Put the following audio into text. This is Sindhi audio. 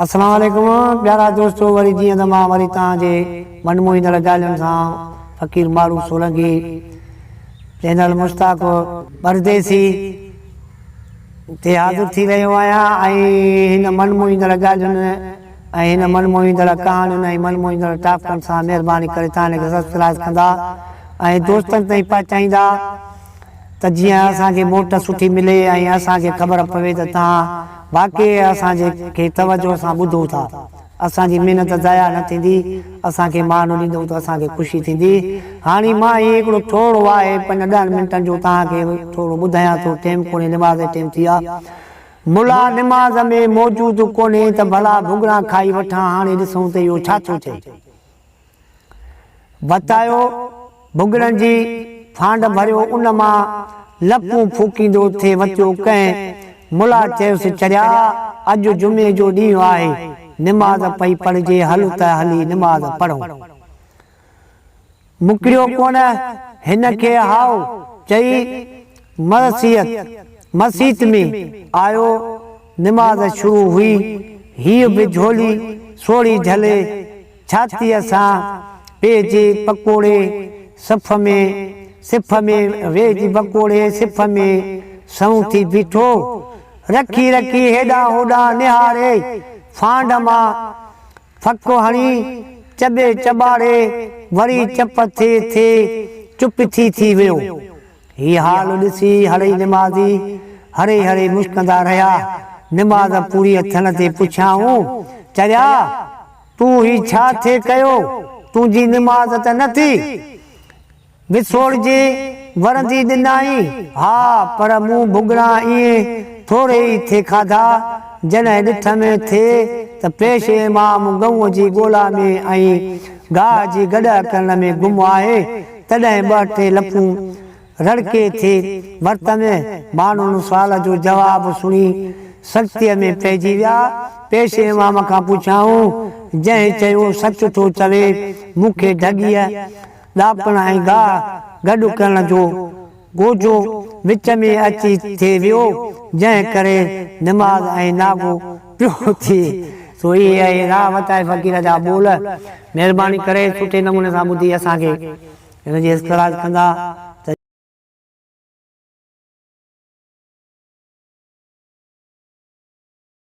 السلام عليڪم پيارا دوستو وري جيئن ته مان وري توهان جي من موهيندڙ ڳالهين سان فقير معروف سولنگي چينل مشتاق پرديسي تي حاضر ٿي رهيو آهيان ۽ هن من موهيندڙ ڳالهين ۽ هن من موهيندڙ ڪهاڻين ۽ من موهيندڙ ٽاپڪن سان مهرباني ڪري توهان هن کي سبسڪرائيب ڪندا ۽ دوستن تائين پهچائيندا ته جيئن اسان کي موٽ سٺي ملي ۽ اسان کي خبر پوي ته توهان واقعي اسان جي کي توجه سان ٻڌو ٿا. اسان جي محنت ضايع نه ٿيندي. اسان کي مان ڏيندؤ ته اسان کي خوشي ٿيندي. هاڻي مان هي هڪڙو ٿورڙو آهي پنج ڏهن منٽن جو توهان کي ٿورڙو ٻڌايان ٿو ٽيم ڪونهي نماز جو ٽيم ٿي آ. ملا نماز ۾ موجود ڪونهي ته ڀلا ڀڳڙا کائي وٺان هاڻي ڏسون ته اهو ڇا ٿو چئي. وتايو ڀڳڙن جي ڦانڊ ڀريو ان مان لپون ڦوڪيندو ٿي وتيو ڪنهن ملا چيس چريا اڄ جمعي جو ڏينهن آهي نماز پئي پڙهجي هل ته هلي نماز پڙهون. مڪريو ڪونه هن کي هائو چئي مرثيت مسيت ۾ آيو نماز شروع هئي هيء به جهولي سوڙهي جهلي ڇاتيء سان پيهجي پڪوڙي صف ۾ صف ۾ ويهجي پڪوڙي صف ۾ سنئون ٿي بيٺو. رکي رکي هيڏانهن هوڏانهن نهاري، ڦانڊ مان ڦڪ هڻي، چٻي چٻاڙي، وري چپ ٿي ٿي چپ ٿي ٿي ويو. هي حال ڏسي هڙئي نمازي هڙئي هڙئي مشڪندا رهيا. نماز پوري ٿيڻ تي پڇيائون، چريا! تون هي ڇا ٿي ڪيو؟ تنهنجي نماز ته نه ٿي. وسوڙجي ورندي ڏنائين، ها، پر مون ڀڳڙا ائين ٿوري ئي ٿي کاڌا. جڏهن ڏٺم ٿي ته پيش امام ڳئون جي ڳولا ۾ ۽ گاهه جي گڏهه ڪرڻ ۾ گم آهي، تڏهن ٻه ٽي لپون رڙڪي ٿي ورتم. ماڻهن سوال جو جواب سڻي سڪتيء ۾ پئجي ويا. پيش امام کان پڇيائون، جنهن چيو، سچ ٿو چوي، مون کي ڍڳيء، ڏاڪڻ ۽ گاهه گڏ ڪرڻ جو ڳوجهو وچ ۾ اچي ٿي ويو، جنهن ڪري نماز ۽ ناغو پيو ٿئي. سو اهي اهي راهه وتائي فقير جا ٻول. مهرباني ڪري سٺي نموني سان ٻڌي اسان کي هن جي اصطلاح ڪندا.